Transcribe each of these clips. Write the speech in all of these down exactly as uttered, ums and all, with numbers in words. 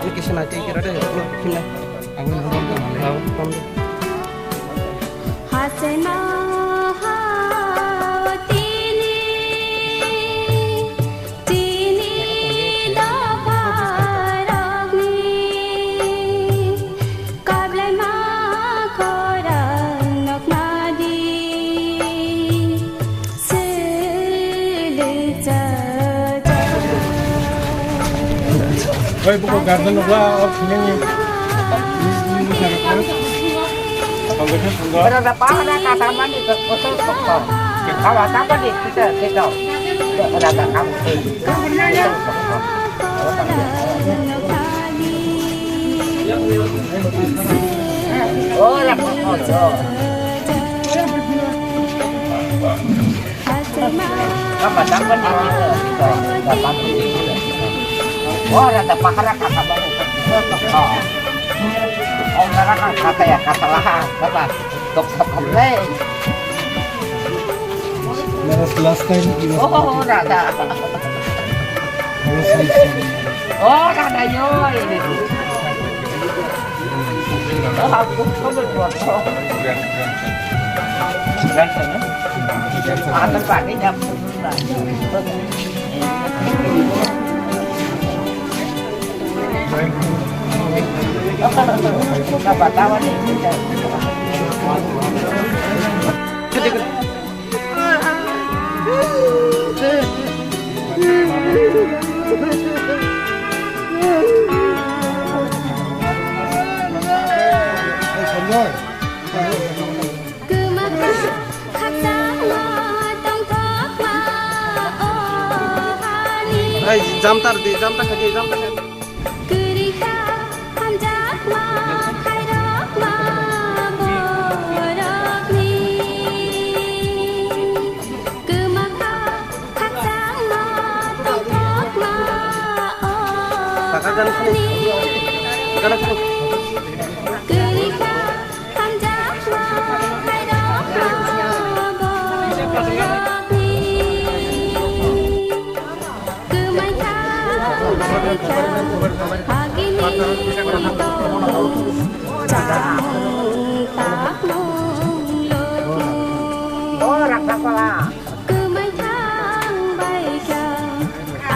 Ani kisa na tei kira de, himna. Ang nang bang tong. Bang. Hachaima ha tini, tini dopha rokni. Kablai ma khorang nokna di, sele cha cha. Oi, buko garden nokla, o phuneng ni. Ni, ni, ni, ni, ni, ni. Ora da pahana kata mani ke kosong kosong. Kawa tapa di kita, kita. Ora da kamu. Last time. Oh, Radha. Oh, Radha, yo. Oh, aku coba buat. Grandson, no? Grandson, no? Ada pakai dapur. Apa tahu nih? Hai, jamtar di, jamtar khaji, jamtar khaji. Kwrwi kha hamjakma khairokma borokni. Kwma kha khakchangma tongthokma o Taka gana khani. Gana khani. Kwrwi kha hamjakma khairokma borokni. Kwmai thang bai kha agini tong chamung takmung lukmung. Kwmai thang bai kha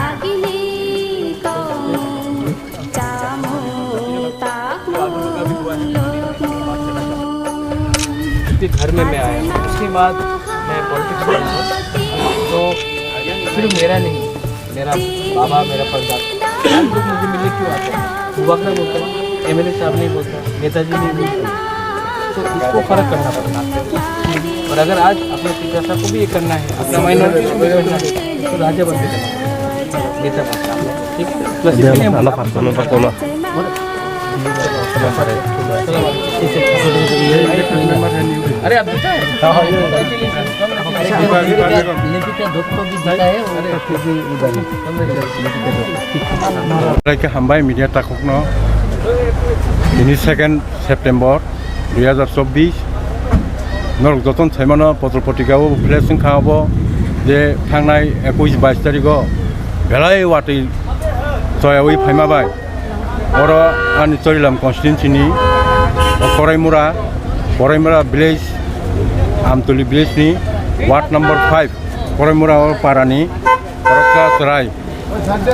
agini tong chamung lukmung. इतने घर में मैं आया हूँ, उसके बाद मैं पॉलिटिक्स में आया हूँ। तो सिर्फ मेरा नहीं, मेरा बाबा, मेरा परिवार, हर लोग मुझे मिलने क्यों आते हैं? बुबागरा बोलते हैं, एमएलए साहब नहीं बोलता, नेताजी नहीं बोलता, तो इसको फर्क करना पड़ता है। और अगर आज अपने पिता साहब को भी ये करना है, अपना माइनॉरिटी को भी करना है, तो राजा बन के करना पड़ेगा, नेता बनना है, ठीक है? बस इसीलिए हम अरे, आप जीता है? लिपिका दत्त भी जीता है और खुद भी उधर है। Hambai media takhukno, ini second September dui hazar chobbish, norok jotono saimano potro potrika o flash wngkha obo je thangnai ekush bais tarikh o belai watwi choyawi phaima bai. Oro ani Chorilam constituency ni Koraimura, Koraimura village, Amtuli village ni ward number five, Koraimura o para ni khoroksa chwrai,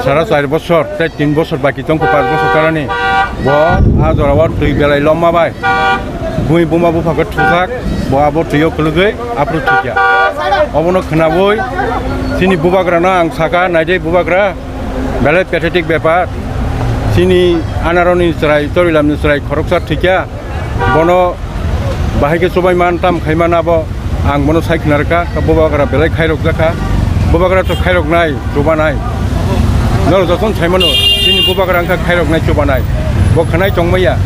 sara char bosor tei tin bosor baki tongkha, panch bosor kanani. Bo a jora o twi belai lomma bai bui buma bupha khe thujak, bo abo twi o kwlwgwi aphuru thwikha. Obono khwnawi chini bubagra no ang sakha, naidi bubagra, belai pathetic bepar. Chini anaroni chwrai, Chorilam ni chwrai khoroksa thwikha. Bono bahai khe chubai man tam khai man abo ang bono sai khna rwkha. Bubagra belai khairok jakha. Bubagra to khairok nai, chuba nai. Norok jotono sai mano, chini bubagra wngkha khairok nai, chuba nai. Bo khwnai tong maya.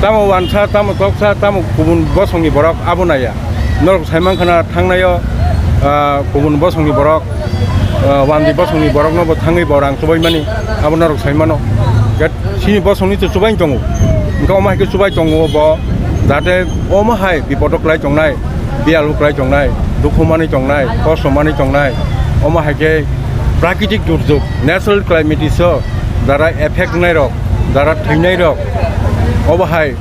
Tamo wansa, tamo toksa, tamo kubun bosongni borok abo naiya. Norok sai mankha na thangnaio, ah, kubun bosongni borok, ah, wandi bosongni borokno bo thangwi bo rang chubaimani, abo norok sai mano. Get sini bosongni to chubai tongo. Wngkha omo hai khe chubai tongo bo, jate omo hai bipodo kwlai tongnai, biyalu kwlai tongnai, dukhu manwi tongnai, kosto manwi tongnai, omo hai khe Prakitik durjog, natural calamity so, jara effect wngnai rok, jara thwinai rok, obo hai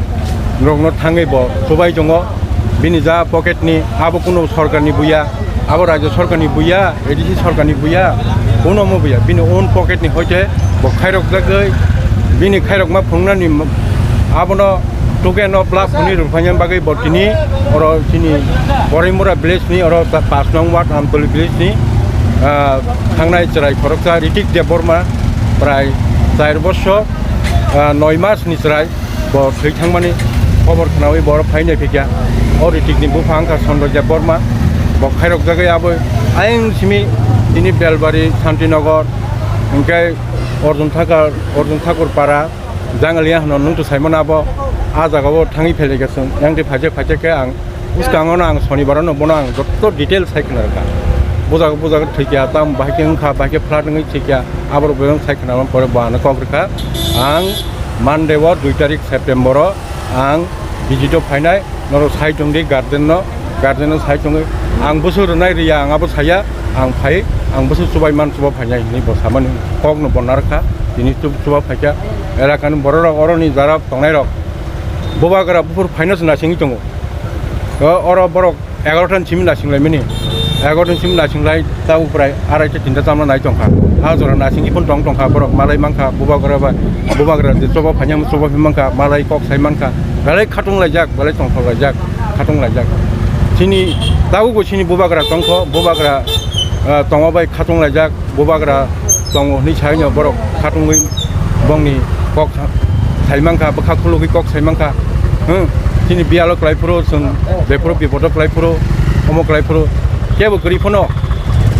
rokno thangwi bo chubai tongo. Bini ja pocket ni, abo kuno sorkar ni buya, abo rajya sorkar ni buya, A D C sorkar ni buya, kuno mo buya, bini own pocket ni hoite bo khairok jagwi, bini khairokma phungnani, abono token o block hwnwi rwphaina bagwi bo tini oro chini Koraimura village ni oro ta pas nong ward Amtoli village ni, ah, thangnai chwrai khoroksa Ritik Debbarma prai char bosor, ah, noi mas ni chwrai bo thwi thangmani khobor khnawi bo oro phainai phikya. O Ritik ni bupha wngkha Sonjoy Debbarma, bo khairok jagwi abo ayang simi tini Belbari, Santinagar, hwnkhe Arjun Thakur, Arjun Thakur para, Jangalia hwno nwng to saimano abo, ah jaga o thangwi phailaikha chwng. Yang twi phaijak phaijak khe ang bwskango no ang Sonibar no bono ang joto detail sai khna rwkha. Bujak bujak thwikya, tam bahai khe wngkha, bahai khe flat wngwi thwikya, abo rok belai sai khna pore bo ano kok rwkha. Ang Monday o dui tarik September o ang visit o phainai. Norok sai tongdi guardian no, guardian no sai tongwi ang bwswk rwnai rwya ang abo saya, ang phai, ang bwswk chubai man chuba phainai hinwi bo samani kok no bo narwkha, tini chuba phaikha. Elakani borok rok oroni jara tongnai rok bubagra buphuru phaino se naisingwi tongo. O, oro borok egarotan simi naisinglaimani, egarotan simi naisinglai. Tabuk prai araita tinta chamla nai tongkha. Ah jora naisingwi phano tong tongkha, borok malai mankha, bubagra bai, bubagra je choba phainai choba phi mankha, malai kok sai mankha, belai khatung laijak, belai tongthok laijak, khatung laijak. Chini tabukbo chini bubagra tongkho, bubagra, ah, tongma bai khatung laijak, bubagra tongo hwnwi saino borok khatungwi bongni kok sa-, sai mankha, bwkha khulugwi kok sai mankha. Hmm, chini biyalo kwlai phuru chwng, bephuru bipodo kwlai phuru, omo kwlai phuru, kebo kwrwi phano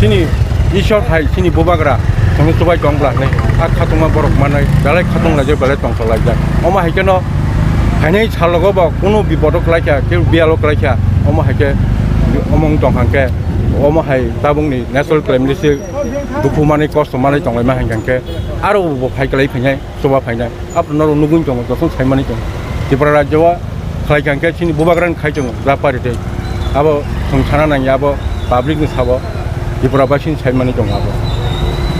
chini Ishwar hai chini bubagra chwngno chubai tong bwla hinwi a khatungma borok manwi belai khatung laijak, belai tongthok laijak. Omo hai kheno phainai salogo bo kunu bipodo kwlai kha, kebo biyalo kwlai kha, omo hai khe omo wng tong kha khe, omo hai tabukni natural calamity se dukhu manwi kosto manwi tonglaima hai kha khe aro bo phai kwlai phainai. Chuba phainai. Aphuru norok nugwi tongo, jotono saimani tongo. Tripura rajyo o khlai kha hwnkhe chini bubagrani khai tongo, ja party tei. Abo chwng sana nangya, abo public ni sabo Tripura basini saimani tongo abo.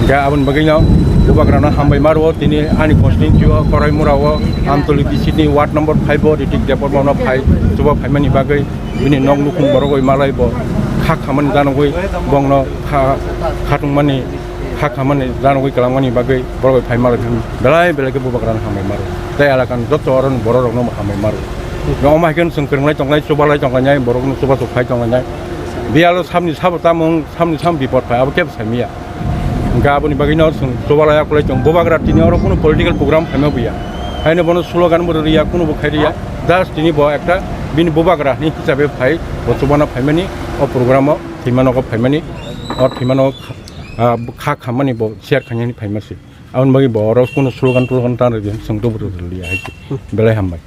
Hwnkhe aboni bagwino bubagrano hambai ma rwo, tini ani constituency o, Koraimura o, Amtoli B C ni ward number five o Ritik Debbarma no phai, chuba phaimani bagwi bini nok nukhung borok bai malai bo kha khamani janogwi bongno kha, khatungmani kha khamani janogwi kwlangmani bagwi borok bai phai malai phai belai belai khe bubagrano hambai maro. Tei elakani joto oroni borok rokno hambai maro. Omo hai khe chwng kwrwnglai tonglai, chubalai tonglainai, borokno chubachu phai tonglainai. Biyalo samni sabo tamung, samni sam bipot phai, abo kebo saimanya. Hwnkhe aboni bagwino chwng chubalai akulai tong. Bubagra tini oro kunu political program phaima buya. Haino bono slogan bo rwya, kunubo khai rwya. Just tini bo ekta bini bubagra hinwi hisabe phai, bo chubana phaimani, o program o thwima nogo phaimani, o thwima nogo kha, ah, kha khammani bo share khainani phaima se. Aboni bagwi bo oro kunu slogan tologan ta rwdi, chwng tubru rwliya hai se. Belai hambai.